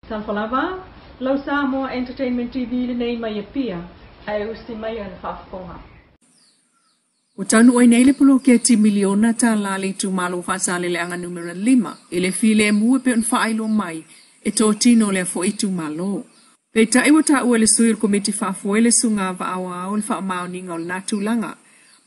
Talofa lava, lau Samoa Entertainment TV lenei mai Apia, ae usi maia le faafofoga. Ua taunuu ai nei le poloketi miliona tala a le itumalo o Faasaleleaga Numera 5 i le filemu e pei ona faailoa mai e totino o lea foi itumalo. Peitai ua taua e le sui o le Komiti Faafoe le Susuga Vaaoao le faamaoniga o lena tulaga.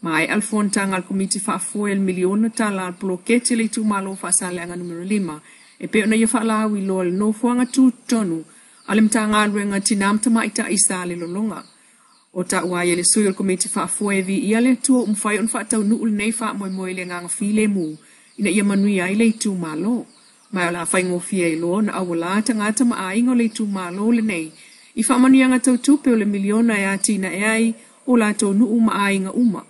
Maea le fonotaga a le Komiti Faafoe i le miliona tala o le poloketi a le itumalo o Faasaleleaga Numera 5 e pei ona ia faalauiloa i le nofoaga tutotonu a le Matagaluega o Tina ma Tamaitai i Salelologa. O taua ai e le sui o le Komiti Faafoe e viia le Atua ua mafai ona faataunuu lenei faamoemoe i le agaga filemu ina ia manuia ai le itumalo. Ma o le a faigofie ai loa ona auala tagata ma aiga o le itumalo lenei i faamanuiaga tau tupe o le miliona e atinae ai o latou nuu ma aiga uma.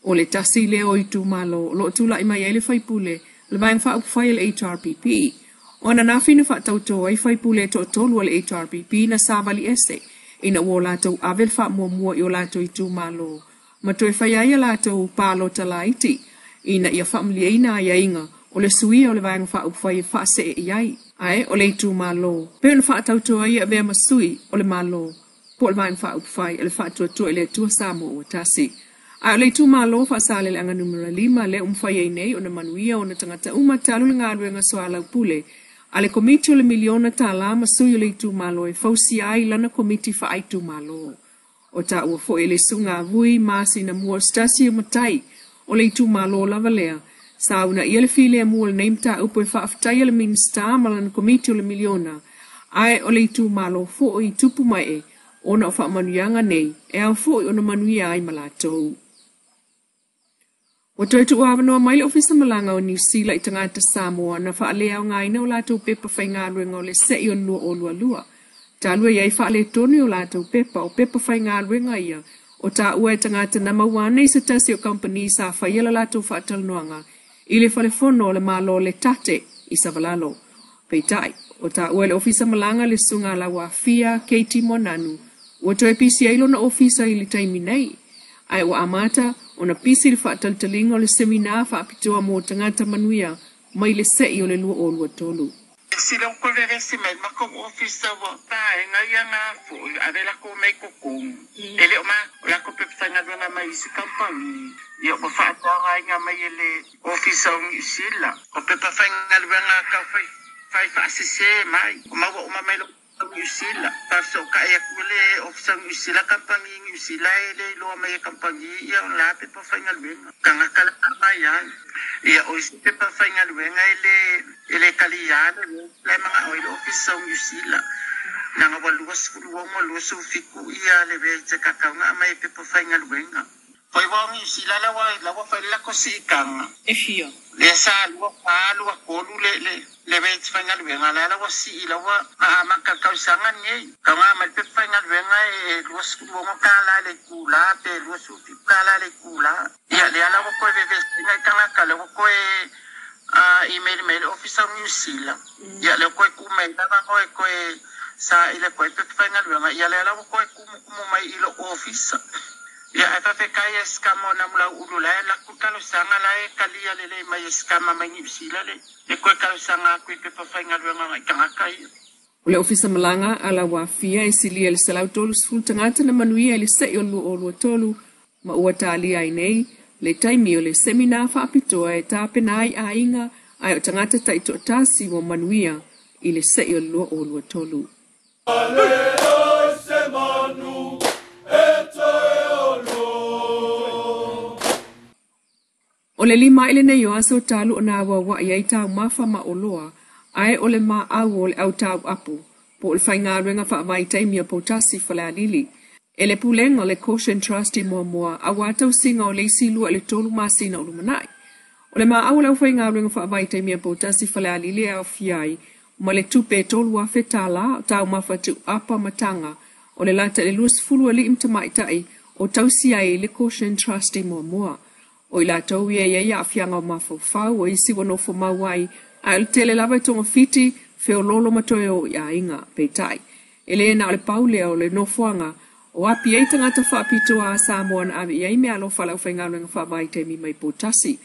O le tasi lea o itumalo o lo o tulai mai ai le faipule o le Vaega Faaupufai a le HRPP. O ananafi na faatauto ai faipule e toatolu a le HRPP na savali ese ina ua o latou ave le faamuamua i o latou itumalo ma toe fai ai a latou palota laiti ina ia faamalieina aiaiga o le suia o le Vaega Faaupufai e faasee i ai. Ae o le itumalo pei ona faatauto ai e avea ma sui o le Malo po o le Vaega Faaupufai o le Faatuatua i le Atua Samoa ua tasi. Ae o le itumalo Faasaleleaga Numera 5 lea ua mafai ai nei ona manuia ona tagata uma talu le galuega soalaupule a le Komiti o le miliona tala ma sui o le itumalo e fausia ai lana Komiti faaitumalo. O taua foi e le Susuga Vui Masina mua o se tasi o matai o le itumalo lava lea sa uunaia le filemu o lenei mataupu e faafetaia le Minisita ma lana Komiti o le miliona ae o le itumalo foi i tupu mae ona o faamanuiaga nei e ao foi ona manuia ai ma latou. Ua toe tuuavanoa mai le Ofisa Malaga o Niu Sila i tagata Samoa na faaleaogaina o latou pepa faigaluega o le se'i o le 2022. Talu e i ai faaletonu i o latou pepa, o pepa faigaluega ia o taua e tagata na maua ane i se tasi o kamupani sa faia la latou faatalanoaga i le falefono o le Malo o le Tate i Savalalo. Peitai, o taua e le Ofisa Malaga le Susuga Lauafia Katie Moananu ua toe pisi ai lona ofisa i le taimi nei, ae ua amata ona pisi le faatalitaliga o le semina faapitoa mo tagata manuia mai le se'i o le 2023. Sila o koe vevesi mai ma kou ofisa ua vaega ia na foi ave lako mai totonu. E le o ma o lako pepa faigaluega mai isi kamupani ia ua faataogaina mai e le ofisa o Niu Sila. O pepa faigaluega tau fai fai faasese mai o maua uma mai lou Niu Sila. Faafesootai atu le ofisa o Niu Sila kamupani Niu Sila e le iloa mai e kamupani ia o la pepa faigaluega. Tagata la mai ai. Ia o isi pepa faigaluega e le e le talia le la e manao ai le ofisa o Niu Sila. Leaga ua 26 27 ia le rate e tatau ona aumai e pepa faigaluega. Foi ua o Niu Sila la ua la ua fai le lako siitaga. E fia. Lea sa 24, 23 le le le rate faigaluega la la ua sii la ua na amata le tausaga lenei. Tau na aumai le pepa faigaluega e 26 tala le itula pe 27 tala le itula. Ia lea la ua toe vevesi nai tagata lea ua toe email mai le ofisa o Niu Sila. Ia lea ua toe tuu mai lava toe toe saili atu ai pepa faigaluega. Ia lea la ua toe tumutumu mai i lou ofisa. Ia ae faafetai e scam o Namulauulu la e alu atu talosaga la e talia lelei mai e scam mai Niu Sila le le toe talosaga atu i pepa faigaluega nai tagata ia. O le Ofisa Malaga a Lauafia e silia i le 130 tagata na manuia i le se'i o le 2023 ma ua talia ai nei le taimi o le semina faapitoa e tapena ai aiga ae o tagata taitoatasi ua manuia i le se'i o le 2023. O le 5 i lenei o aso talu ona auaua'i ai taumafa ma oloa, ae o le maau o le au tauapu, po o le faigaluega faavaitaimi a Poutasi Falealili, e le Pulega o le Caution Trust i muamua auā tausiga o le isi 2 i le 3 masina o lumanai. O le maau o le aufaigaluega faavaitaimi a Poutasi Falealili e aofia ai ma le tupe e $3,000 tala o taumafa tuuapa ma taga o le lata i le 20 alii ma tamaitai o tausi ai le Caution Trust i muamua. O i latou ia e i ai aafiaga o mafaufau, o isi ua nofo mau ai, ae o le tele lava e togafiti, feoloolo ma toe o i aiga. Peitai, e le na o le pau lea o le nofoaga o api ai tagata faapitoa a Samoa na ave i ai meaalofa a le aufaigaluega faavaitaimi mai Poutasi.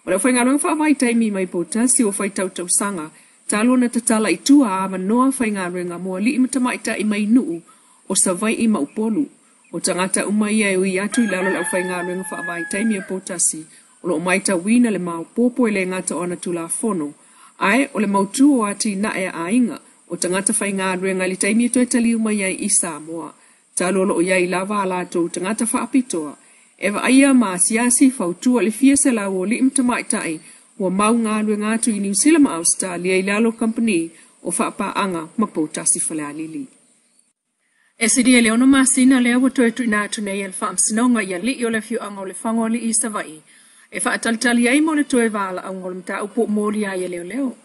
O le aufaigaluega faavaitaimi mai Poutasi ua faitau tausaga Talu ona tatala i tua avanoa faigaluega mo alii ma tamaitai mai nuu o Savaii ma Upolu. O tagata uma ia e ui atu i lalo o le aufaigaluega faavaitaimi a Poutasi o lo o matauina le maopoopo e le gata o ana Tulafono, ae o le mautu o atinae a aiga o tagata faigaluega i le taimi e toe taliu mai ai i Samoa. Talu o lo o i ai lava a latou tagata faapitoa e vaaia ma asiasi fautua i le fia selau o alii ma tamaitai ua mau galuega atu i Niu Sila ma Ausetalia i lalo o kamupani o faapaaga ma Poutasi Falealili. E silia i le 6 masina lea ua toe tuuina atu nei e le Faamasinoga i alii o le afioaga o Lefagoalii i Savaii e faatalitali ai mo le toe valaauga o le mataupu o molia ai e leoleo.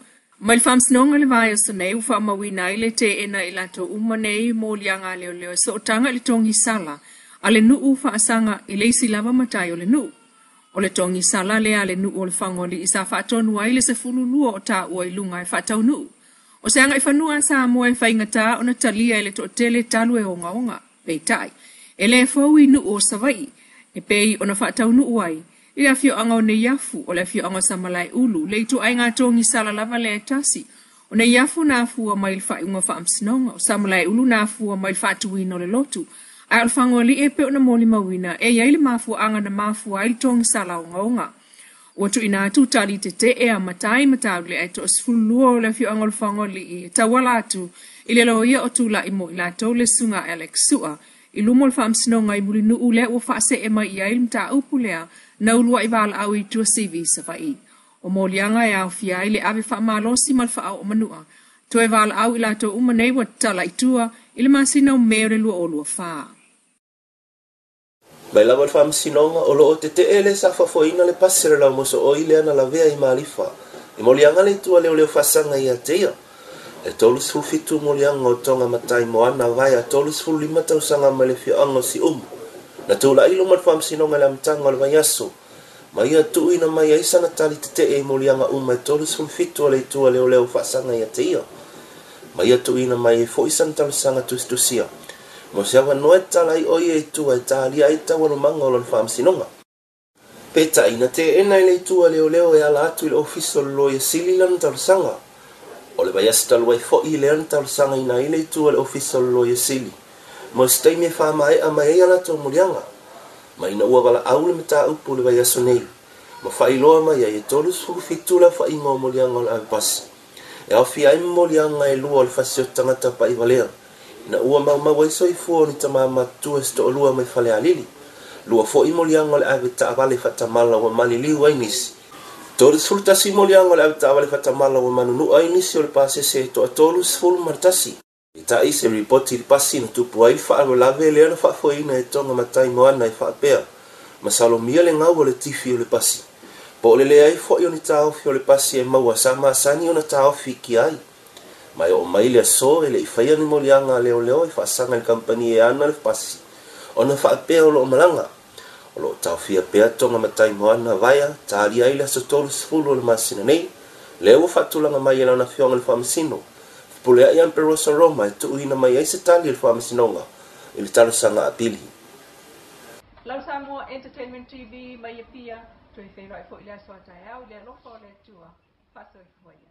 Mai le Faamasinoga i le vaiaso nei ua faamauina ai le teena i latou uma nei moliaga a leoleo e sootaga i le togisala a le nuu faasaga i le isi lava matai o le nuu. O le togisala lea a le nuu o Lefagoalii sa faatonu ai le 12 o taua i luga e faataunuu. O se agaifanua a Samoa e faigata ona talia e le toatele talu e ogaoga. Peitai, e le fou i nuu o Savaii, e pei ona faataunuu ai i le afioaga o Neiafu, o le afioaga o Samalaeulu, le ituaiga togisala lava lea e tasi. O Neiafu na afua mai i le faaiuga faamasinoga, o Samalaeulu na afua mai i le faatuina o le lotu, ae o Lefagoalii e pei ona molimauina e i ai le mafuaaga na mafua ai le togisala ogaoga. Ua tuuina atu tali tetee a matai ma taulelea e toa-12 o le afioaga o Lefagoalii e tauala atu i le loia o tulai mo i latou le susuga Alex Sua i luma o le Faamasinoga i Mulinuu lea ua faasee mai i ai le mataupu lea na uluai valaau i Tuasivi i Savaii. O moliaga e aofia ai le ave faamalosi ma le faaoo manua toe valaau i latou uma nei ua tatala i tua i le masina o Me o le 2024. Mai lava le Faamasinoga o lo o tetee le sa faafoeina le pasi o le laumosooi lea na lavea i Malifa i moliaga le itu a leoleo faasaga ia te ia. E 37 moliaga o Toga Matai Moana Vaea 35 tausaga mai le afioaga o Siumu na tulai i luma o le Faamasinoga i le amataga o le vaiaso ma ia tuuina mai ai sana tali tetee i moliaga uma e 37 a le itu a leoleo faasaga ia te ia ma ia tuuina mai ai foi sana talosaga tusitusia mo se avanoa e tatala ai o ia i tua e talia ai taualumaga o lona faamasinoga. Peitai, na teena e le itu a leoleo e ala atu i le Ofisa o le Loia Sili lana talosaga. O le vaiaso talu ai foi lea na talosagaina ai le itu a le Ofisa o le Loia Sili mo se taimi e faamaea mai ai a latou moliaga. Ma ina ua valaau le mataupu i le vaiaso nei, ma faailoa mai ai e 37 le aofaiga o moliaga o le avepasi, e aofia ai ma moliaga e lua o le fasi o tagata pa'ivalea, ina ua maumau ai soifua o ni tamā matutua se to'alua mai Falealili, lua fo'i moliaga o le ave taavale faatamala ua maliliu ai nisi, 31 moliaga o le ave taavale faatamala ua manunu'a ai nisi o le pasese e to'a 31. Peitai, se ripoti i le pasi na tupu ai le faalavelave lea na faafoeina e Toga Matai Moana e faapea, masalomia le gau o le tifi o le pasi, po o le leai foi o ni taofi o le pasi e maua sa masani ona taofi iki ai. Ma e oo mai le aso e le i faia ni moliaga a leoleo e faasaga i le kamupani e ana le pasi ona faapea o lo o malaga. O lo o taofia pea Toga Matai Moana Vaea talia ai le aso 30 o le masina nei, lea ua faatulaga mai e lana afioga i le Faamasino, Fepuleai Amperosa Roma e tuuina mai ai se tali a le Faamasinoga i le talosaga apili. Lau Samoa Entertainment TV mai Apia, toe feiloai foi i le aso a taeao i le alofa o le Atua. Faasoifua ia.